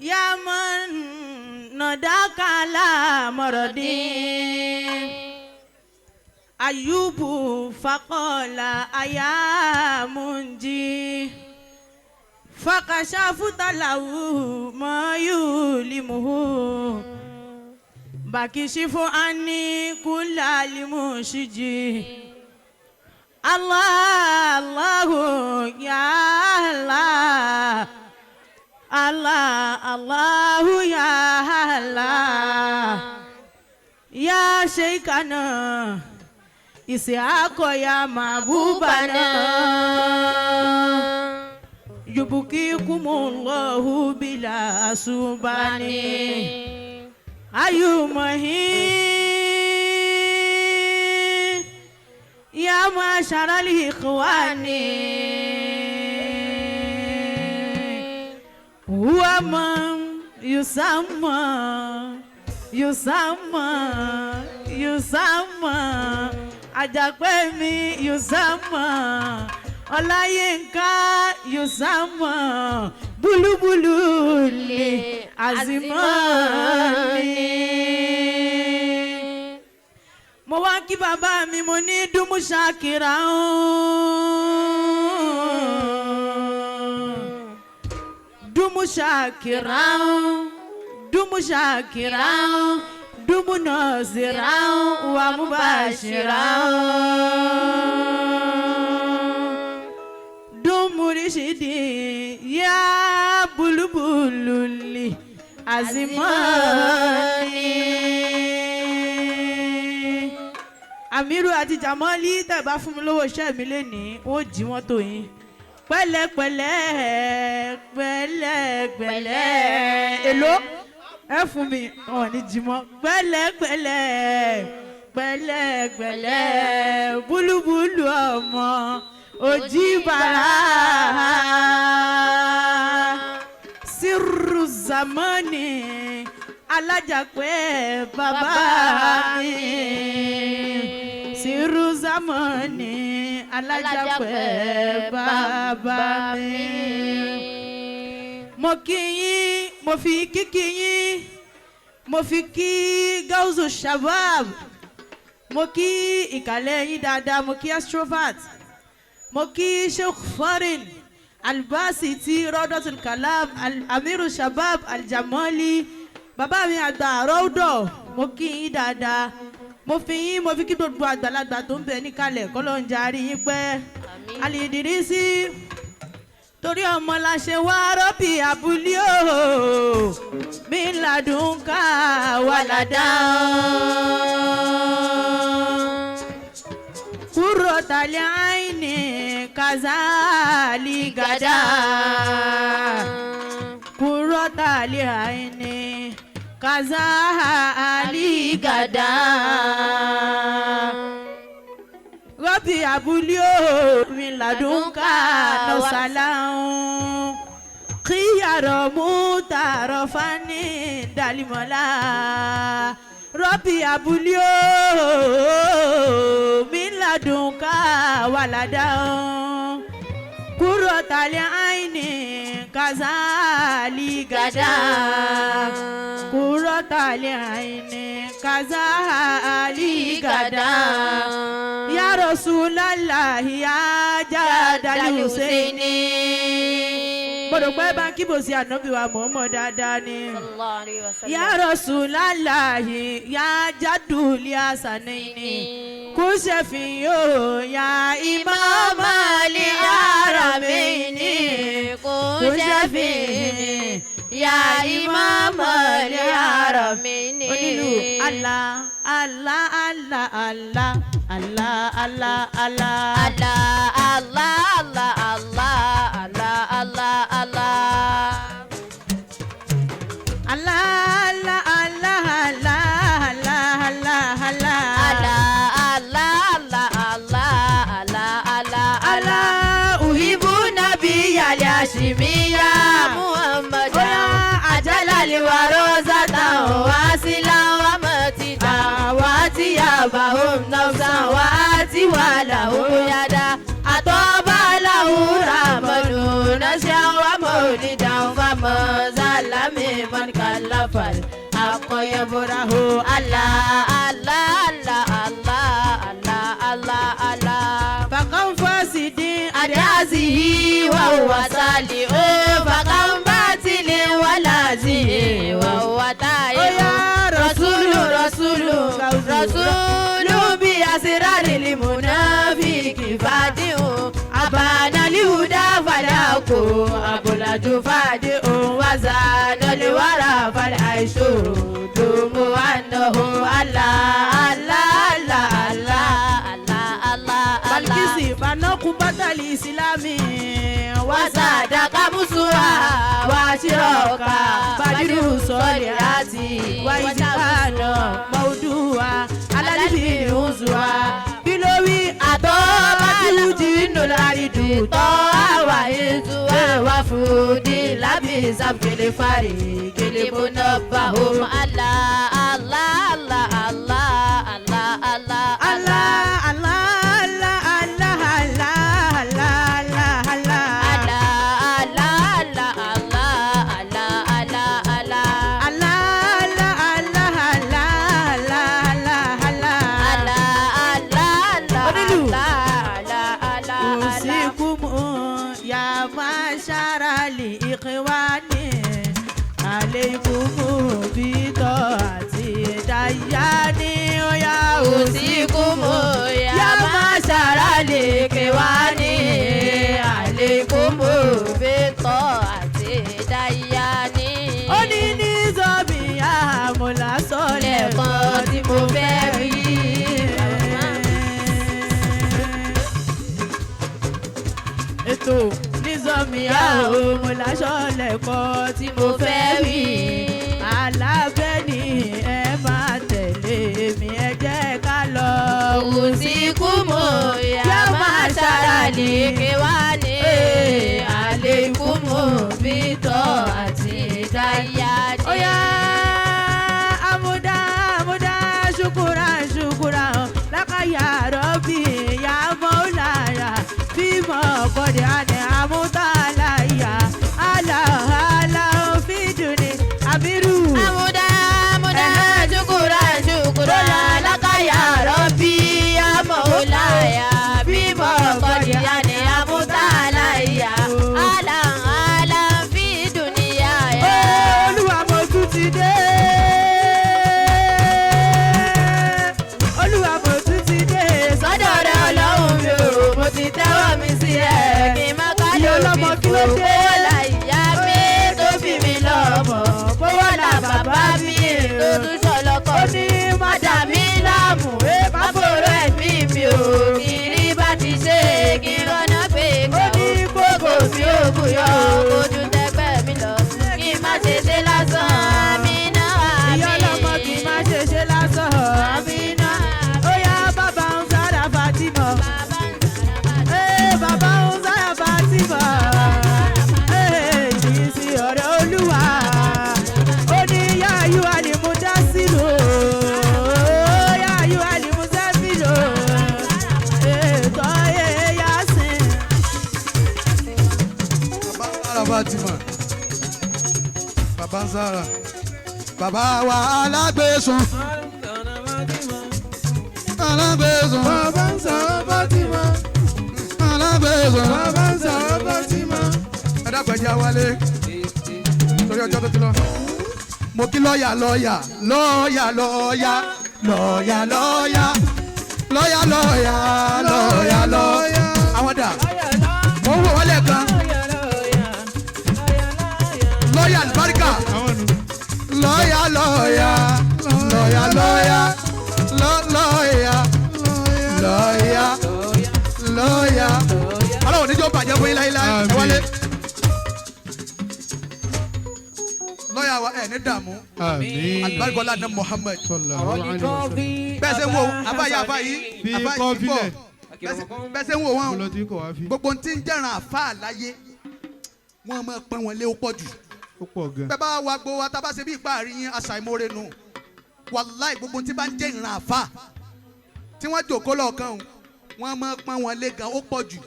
يا من نداك على مرضي أيوب فقال أيا منجي فكشفت له ما يؤلمه بكشف عني كل المشجي الله الله يا الله الله الله يا الله يا شيخنا إسحاق يا محبوبنا يبكيكم الله بلا سبحان أيمه يا معشر الإخوان هو من يسمى يسمى يسمى Àjàpẹ́ mi يسمى Ọláyínká يسمى búlúbúlú lè àzìmọ́ ni. Mo wá kí bàbá mi, mo ní dúmú ṣàkìrà dúmú ṣàkìrà dúmú ṣàkìrà dúmú nọ̀sìrà wà mú bàṣírà dúmúrísìdì yá búlúbúlù lè àzìmọ́ ni. Àmírù àti Jamali, tẹ́ bá fún mi lówó iṣẹ́ mi lénìí, ó jí mọ́tò yín pẹ̀lẹ́pẹ̀lẹ́ pẹ̀lẹ́pẹ̀lẹ́. Èló ẹ fún mi? Wọn ní jí mọ́. Pẹ̀lẹ́pẹ̀lẹ́ pẹ̀lẹ́pẹ̀lẹ́, búlúbúlú ọmọ òjì bàrà sírù zamani alájàpẹ́ bàbá mi, sírù zamani alájàpẹ́ bàbá mi. Mo kí yín, mo fi kíkí yín, mo fi kí Gauzu Shabab, mo kí ìkàlẹ̀ yín dáadáa, mo kí Astrovert, mo kí Sheikh Farin Albasi ti Rọ́dọ̀tún Kalam Amiru Shabab Aljamali, bàbá mi àgbà rọ́ọ̀dọ̀, mo kí yín dáadáa. Mo fi yín, mo fi kí gbogbo àgbàlagbà tó ń bẹ níkàlẹ̀, kọ́lọ́njà rí yín pẹ́. Alìdírísí torí ọmọ la ṣe wá rọ́bì abúlé o mi ládùn ká wà ládàá kúrò tàlẹ́ àìní kazali gàdá kúrò tàlẹ́ àìní kazali gàdá rọ́bì abúlé o mi ládùn ká nọ́sàláhùn kíyàrọ̀ mú tààrọ̀ fani dalimọ̀lá rọ́bì abúlé o mi ládùn ká wàládàá kúrò tàlẹ́ àìní kazali gàdá kúrò tàlẹ́ àìní kazali gàdá ya Rasulallahi ya jadali Husaini. Mo rò pé báńkì bò sí ànábì wa mọ̀ọ́mọ̀ dáadáa ni. Ya Rasulallahi ya jaduli asanaini kò ṣẹ̀fìn yóò ya imama li aramaini kò kò ṣẹ̀fìn ya imama li aramaini. Onílù Allah Allah Allah Allah Allah Allah Allah. Allah Allah Allah Allah Allah Allah Allah. Allah Allah Allah Allah Allah Allah Allah. Allah Allah Allah Allah Allah Allah. Allah uhibu nabiyya al-hashimiyya Muhammad. Oya ajalali wa rozata wasila wa matida wati yabahum nafsan wati walahum yada atọba lahura. من كلف الحق يبره. الله الله الله الله الله الله. فكم فاسد أدازه وهو صالح، فكم باطل ولازه وهو تائب. رسول رسول رسول بأسرار المنافق فادئ، أبان الهدى فلاكو أبلج فادئ، وزان الورى فالعيش دوم أنه. الله الله الله الله الله الله. Balkisi fanaku batali islami وصدق مسوى واشرك badiru sọlihati waisifana mauduwa alalifi uzuwa bilowi àtọ́ batiluji nolaridu tọ́ àwà ètò àwà fúdi lábì sàbkele fari kele múná bá hom. Allah Allah Allah Allah Allah Allah. Allah Allah Allah Allah Allah Allah Allah Allah Allah Allah Allah Allah Allah Allah. Allah Allah Allah Allah Allah Allah. Allah Allah Allah. Onílù. Allah Allah Allah. أوصيكم يا معشر الإخوان، عليكم بطاعة ديان يا أوصيكم يا معشر الإخوان، عليكم بطاعة ديان. Ó ní ní sọ́mi àmúlà sọ́lẹ̀ Lẹ́ẹ̀kan tí mo fẹ́ rí. Ètò ní sọ́mi àmúlà sọ́lẹ̀ kọ́ tí mo Mo fẹ́ fẹ́ wí. wí. Alábẹ́ ni ẹ máa tẹ̀lé mi, ẹ jẹ́ ká lọ. أوصيكم يا معشر الإخوان، عليكم بطاعة ديان. Oya amuda amuda shukura shukura lakaya rọbi ya maulaya fímọ kọdí àní amútàláyà aláhàlà fídùnì àmírù. Amuda amuda shukura shukura laka ya Rabbi ya Maulaya bimo qadiyani amutalaya ala ala fi dunya ya. Olúwa mo tún ti dé. Olúwa mo tún ti dé. Sọ́dọ̀ rẹ Ọlọ́run mi ò, mo ti tẹ́wọ́ mi sí ẹ kí n má ká Ìyá lóbi ọlọ́mọ kí ló dé? Kówó la ìyá mi tó bí mi lọ́mọ, kówó la bàbá mi tó tún ṣọlọ́kọ. Ó ní má Má dà mí láàmú, má fòrò ẹ̀mí mi ò, kiri bá ti ṣe kí n rọ́nà pé Ó ní kókò mi ò bùyọ̀ ojú tẹgbẹ́ mi lọ, kí n má ṣe ṣe lásán. Àmì náà àmì. Ìyá ọlọ́mọ kì í má ṣe ṣe lásán. Àmínà. Ó yá bàbá ń sára Fatima. Ee bàbá ń sára Fatima. Ee kì í sí ọ̀rẹ́ Olúwa. Ó ní yáyú àlìmúdásílò. Yáyú àlìmúdásílò. Ètò ẹ̀ yá sìn. Bàbá Zara Fatima. Bàbá Zara. Bàbá wa alágbèsùn. Alágbèsùn. Bàbá ń sọ̀rọ̀ Fatima. Alágbèsùn. Bàbá ń sọ̀rọ̀ Fatima. Ẹ dákun, ẹ jẹ́ á wálé. Torí ọjọ́ tó ti lọ. Mo kí lọ́ọ̀yà lọ́ọ̀yà lọ́ọ̀yà lọ́ọ̀yà lọ́ọ̀yà lọ́ọ̀yà lọ́ọ̀yà lọ́ọ̀yà lọ́ọ̀yà lọ́ọ̀yà. Àwọn dà. Mo ń wò wọ́n lẹ́ẹ̀kan. Lọ́ọ̀yà àlùbáríkà. Àwọn nù. Lọ́ọ̀yà lọ́ọ̀yà lọ́ọ̀yà lọ́ọ̀yà lọ́ọ̀yà lọ́ọ̀yà lọ́ọ̀yà. Ọlọ́run níjọ́ bàjẹ́ fún yín láíláí. Ẹ Àmín. wálé. Lọ́ọ̀yà wa ẹ̀ ní dààmú. Àmín. Àlùbáríkọ́lá ní Muhammad. Sallallahu alaihi wasallam. Bẹ́ẹ̀ ṣe ń wo àbáyé àbáyé Fi àbáyé kọ́ ń bọ̀. filẹ̀. Bẹ́ẹ̀ ṣe ń wo Mo wọn lọ tí kò wá fi. gbogbo tí ń jẹ́ràn àfáà láyé wọ́n máa pọ́n wọn lé ó pọ̀ jù. Ó pọ̀ gan. Bẹ́ẹ̀ bá wa gbọ́ wa tá a bá ṣe bí ìparí yín aṣàìmoore nù. Wàláì gbogbo tí bá ń jẹ́ ìran àfáà tí wọ́n jòkó lọ́ọ̀kan o wọ́n máa pọ́n wọn lé gan ó pọ̀ jù.